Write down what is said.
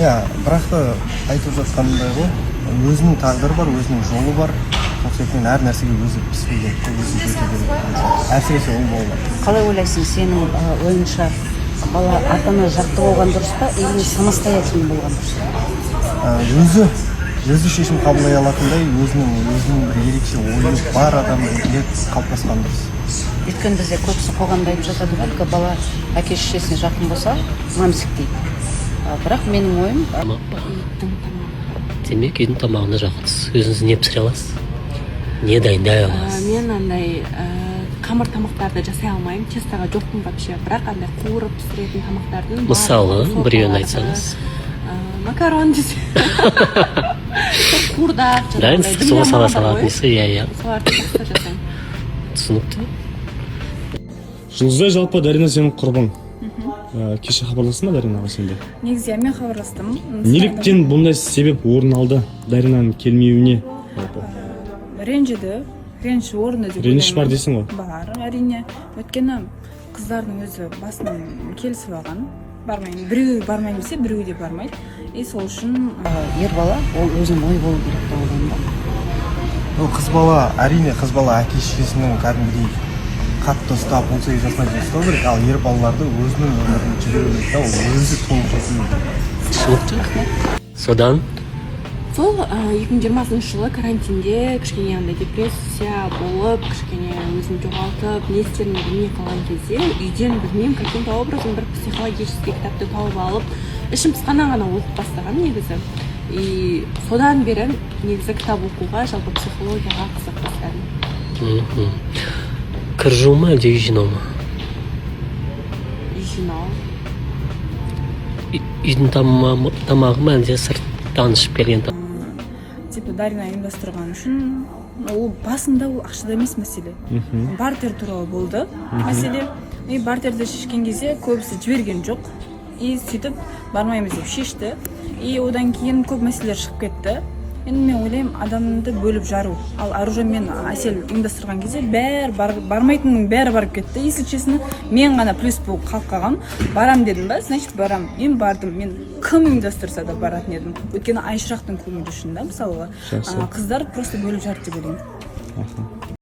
Иә, бірақ та айтып жатқанымдай ғой, өзінің тағдыры бар, өзінің жолы бар. Сол себептен әр нәрсеге өзі пісу керек қой, өзі жету керек деген сияқты. Әсіресе ұл балалар. Қалай ойлайсың, сенің ойыңша, бала ата ана жақты болған дұрыс па или самостоятельный болған дұрыс па? Өзі шешім қабылдай алатындай, өзінің бір ерекше ойы бар адам ретінде қалыптасқан дұрыс. Өйткені бізде көбісі қоғамда айтып жатады ғой, только бала әке шешесіне жақын болса, мамсик дейді. Бірақ менің ойым Тамақ па? Үйдің тамағы. Демек, үйдің тамағына жақынсыз. Өзіңіз не пісіре аласыз, не дайындай аласыз? Мен андай қамыр тамақтарды жасай алмаймын, тестоға жоқпын вообще, бірақ андай қуырып пісіретін тамақтардың Мысалы, барлығын, біреуін сорпаларды, айтсаңыз. Макарон десе, қуырдақ, Дайын жаңағыдай суға сала дымлама бар салатын ғой. несі, иә. Соларды жақсы жасаймын. Түсінікті. Жұлдызай, жалпы Дарина сенің құрбың. Кеше хабарластың ба Даринаға сен де? Негізі, иә, мен хабарластым. Неліктен бұндай себеп орын алды Даринаның келмеуіне жалпы? Ренжіді, реніш орынды деп Реніш бар ойлаймын. дейсің ғой? Бар, әрине, өйткені қыздардың өзі басынан келісіп алған, бармаймын. Біреуі бармаймын десе, біреуі де бармайды, и сол үшін Ер бала ол өзінің ой болу керек деп ойлаймын да. Ол қыз бала, әрине, қыз бала әке шешесінің кәдімгідей қатты ұстап, 18 жасына дейін ұстау керек, ал ер балаларды өзінің өмірін жіберу керек та, ол өзі толық жетілу керек. Түсінікті. Содан Сол 2020 жылы карантинде кішкене андай депрессия болып, кішкене өзін жоғалтып, не істерімді білмей қалған кезде үйден, білмеймін, каким то образом бір психологический кітапты тауып алып, ішім пысқаннан ғана оқып бастағанмын негізі. И содан бері негізі кітап оқуға, жалпы психологияға қызығып бастадым. Кір жуу ма, әлде үй жинау ма? Үй жинау. Үйдің тамағы ма, әлде сырттан ішіп келген Типа Дарина ұйымдастырған үшін, ол басында ол ақшада емес мәселе, бартер туралы болды мәселе. И бартерді шешкен кезде көбісі жіберген жоқ, и сөйтіп бармаймыз деп шешті, и одан кейін көп мәселелер шығып кетті. Енді мен ойлаймын, адамды бөліп жару. Ал Аружан мен Әсел ұйымдастырған кезде бәрі бар, бармайтынның бәрі барып кетті. Если честно, мен ғана плюс болып қалып қалғанмын. Барам дедім ба, значит, барам. Мен бардым. Мен кім ұйымдастырса да баратын едім, өйткені Айшырақтың көңілі үшін да, мысалға. Жақсы. Қыздар просто бөліп жарды деп ойлаймын. Аха.